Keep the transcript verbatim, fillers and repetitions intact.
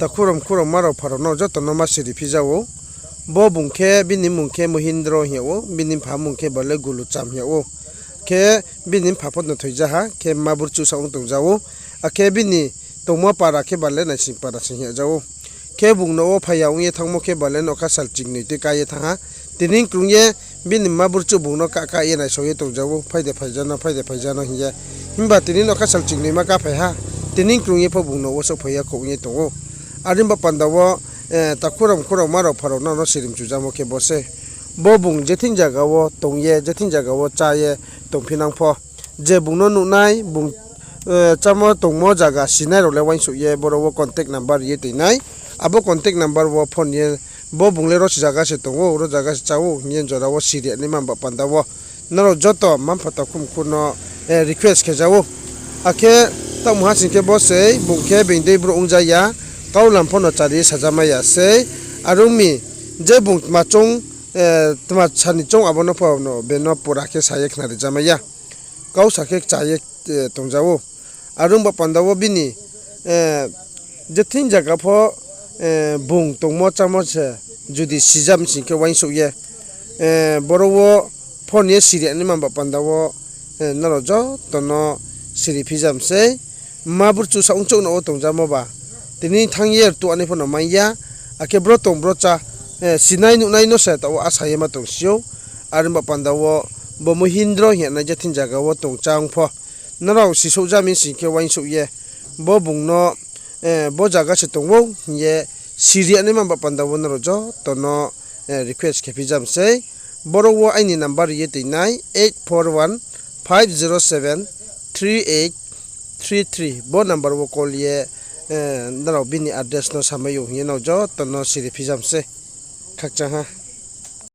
Takhu rao mkhu rao ma rao pha rao no joto no ma siri phi ja ou. Bo bung khe, bini mmung khe Mohindro hing yag ou, bini mpha mmung khe bale Gulucham hing yag ou. Khe bini mpha pho no thoi ja ha, khe mma burchuh sa ong tong ja ou. Akhe bini tongmo para khe bale Naising para se hing yag ja ou. Khe bung no wo phai ya ong ye thanngmo khe bale nokha sal chingnoi tui ká ye thanng ha. Tini krung ye bini mma burchuh bung no ká ká ye naisao ye tong ja ou, phai de phai ja no, phai de phai ja no hing ye. Himba tini nokha sal chingnoi ma ká phai ha, tini krung ye pho bung no wo souhphai ya khouh ong ye tong ou. Are himba panda wo, takhu rao mkhu rao ma rao pha rao no no siri mchu jamo khe bo se. Bo bung je thing zaga wo tong ye, je thing zaga wo chá ye tongphi nang pho, je bung no nuhnai, bung chámo tongmo zaga sinai rao le uaingsouh ye boro wo contact number ri ye toi nai. Abo contact number wo phone ye, bo bung le ro si zaga se tong ou, ro zaga se chá ou hing ye jora wo siri ya naima ba panda wo nrao joto mma mpha takhu mkhu no request khe ja ou. Akhe taohmung ha sing khe bo sei, bung khe being dei brouh ong ja ya, kaulam pho no chari ye sa ja mai ya sei. Are ong mi, je bung tma choung, tma sa ni choung abo no pho no be no pura khe sa ye khnari ja mai ya. Kau sa khe kcha ye tong ja ou. Are ong ba panda wo bini je thing zaga pho bung tongmo chámo se judi si ja mi sing khe uaingsouh ye, boro wo phone ye siri ya naima ba panda wo nrao joto no siri phi ja mi sei. Mma burchuh sa ongchouh no wo tong jamo ba, tini thanng ye rtuh anai pho no mai ya. Akhe bro tong bro chá, sinai nuhnai no se taoh wo asa ye ma tong si ou. Are himba panda wo bo Mohindro hing ya nai je thing zaga wo tong chá ong pho, nrao sisouh ja mi sing khe uaingsouh ye, bo bung no bo zaga se tong ou hing ye siri ya naima ba panda wo nrao joto no request khe phi ja mi sei. Boro wo aini number ri ye toi nai, eight four one five zero seven three eight three three. Bo number wo call ye nrao bini address no samai ou hing ye nrao joto no siri phi ja mi sei. Khakchang ha.